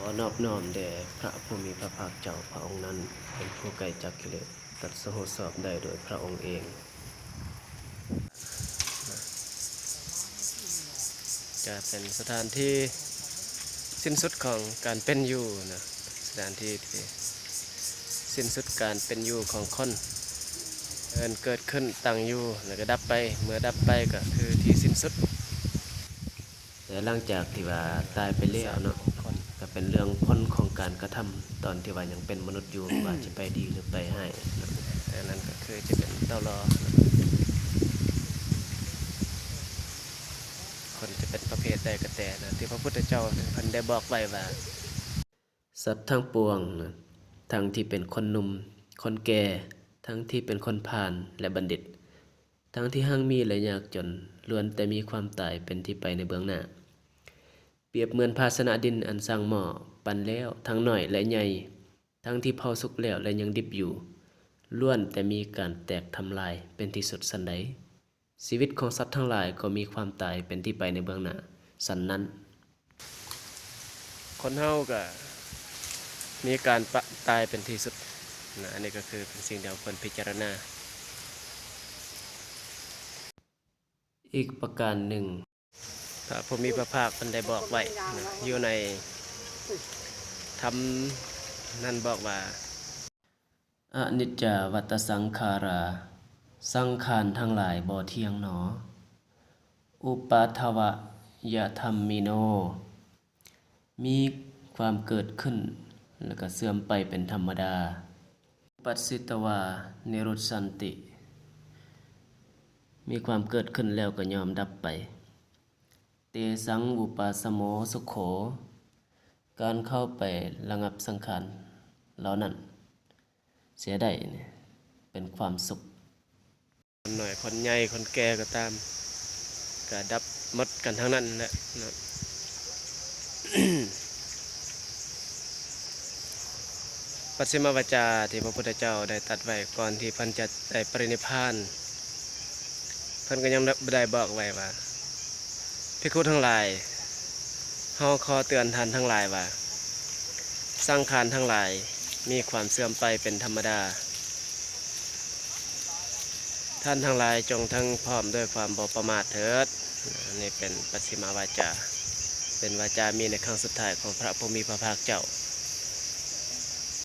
ຂໍນອບນ້ອມແດ່ພະຜູ້ມີພະພາກເຈົ້າ, ພະອົງນັ້ນເປັນຜູ້ໄກຈາກກິເລດ, ຕັດສະຮູ້ຊອບໄດ້ໂດຍພະອົງເອງ. ຈະເປັນສະຖານທີ່ສິ້ນສຸດຂອງການເປັນຢູ່ນະ, ສະຖານທີ່ທີ່ສິ້ນສຸດການເປັນຢູ່ຂອງຄົນ, ເອີ້ນເກີດຂຶ້ນ, ຕັ້ງຢູ່ ແລ້ວກໍດັບໄປ, ເມື່ອດັບໄປກໍຄືທີ່ສິ້ນສຸດ. ແຕ່ຫຼັງຈາກທີ່ວ່າຕາຍໄປແລ້ວເນາະ, ກໍເປັນເລື່ອງຜົນຂອງການກະທຳຕອນທີ່ວ່າຍັງເປັນມະນຸດຢູ່, ວ່າຈະໄປດີຫຼືໄປຮ້າຍເນາະ. ອັນນັ້ນກໍຄືຈະເປັນເຕົ້າລໍ, ຄົນຈະເປັນປະເພດໃດກໍແຕ່ນະ, ທີ່ພະພຸດທະເຈົ້າເພິ່ນໄດ້ບອກໄວ້ວ່າ ສັດທັງປວງນະ, ທັງທີ່ເປັນຄົນໜຸ່ມ, ຄົນແກ່, ທັງທີ່ເປັນຄົນພານ ແລະ ບັນດິດ, ທັງທີ່ຮັ່ງມີ ແລະ ຍາກຈົນ, ລ້ວນແຕ່ມີຄວາມຕາຍເປັນທີ່ໄປໃນເບື້ອງໜ້າ. ປຽບເໝືອນພາຊະນະດິນອັນຊ່າງໝໍ້ປັນແລ້ວ, ທັງນ້ອຍ ແລະ ໃຫຍ່, ທັງທີ່ເຜົາສຸກແລ້ວ ແລະ ຍັງດິບຢູ່, ລ້ວນແຕ່ມີການແຕກທຳລາຍເປັນທີ່ສຸດສັນໃດ, ຊີວິດຂອງສັດທັງຫຼາຍກໍມີຄວາມຕາຍເປັນທີ່ໄປໃນເບື້ອງໜ້າສັນນັ້ນ. ຄົນເຮົາກໍມີການປະ ຕາຍເປັນທີ່ສຸດນະ, ອັນນີ້ກໍຄືເປັນສິ່ງທີ່ເຮົາຄວນພິຈາລະນາ. ອີກປະການໜຶ່ງ, ພະຜູ້ມີພະພາກເພິ່ນໄດ້ບອກໄວ້ນະ, ຢູ່ໃນທຳນັ້ນບອກວ່າ ອະນິດຈາວັດຕະສັງຂາລາ, ສັງຂານທັງຫຼາຍບໍ່ທ່ຽງໜໍ. ອຸປາທະວະຍະທຳມິໂນ, ມີຄວາມເກີດຂຶ້ນ ແລະ ກໍເສື່ອມໄປເປັນທຳມະດາ. ອຸປັດສິຕະວານິລຸດສັນຕິ, ມີຄວາມເກີດຂຶ້ນແລ້ວກໍຍອມດັບໄປ. ເຕສັງວຸປາສະໂມສຸໂຂ, ການເຂົ້າໄປລະງັບສັງຂານເຫຼົ່ານັ້ນເສຍໄດ້ເປັນຄວາມສຸກ. ຄົນນ້ອຍ ຄົນໃຫຍ່ ຄົນແກ່ກໍຕາມ ກໍດັບໝົດກັນທັງນັ້ນແຫຼະເນາະ. ປັດສິມະວາຈາທີ່ພະພຸດທະເຈົ້າໄດ້ຕັດໄວ້ກ່ອນທີ່ເພິ່ນຈະໄດ້ປະລິນິບພານ, ເພິ່ນກໍຍັງໄດ້ບອກໄວ້ວ່າ ພິກຂຸທັງຫຼາຍ, ເຮົາຂໍເຕືອນທ່ານທັງຫຼາຍວ່າ ສັງຂານທັງຫຼາຍມີຄວາມເສື່ອມໄປເປັນທຳມະດາ. ທ່ານທັງຫຼາຍຈົ່ງທັງພ້ອມດ້ວຍຄວາມບໍ່ປະໝາດເທີດ. ອັນນີ້ເປັນປັດສິມະວາຈາ, ເປັນວາຈາມີໃນຄັ້ງສຸດທ້າຍຂອງພະຜູ້ມີພະພາກເຈົ້າ.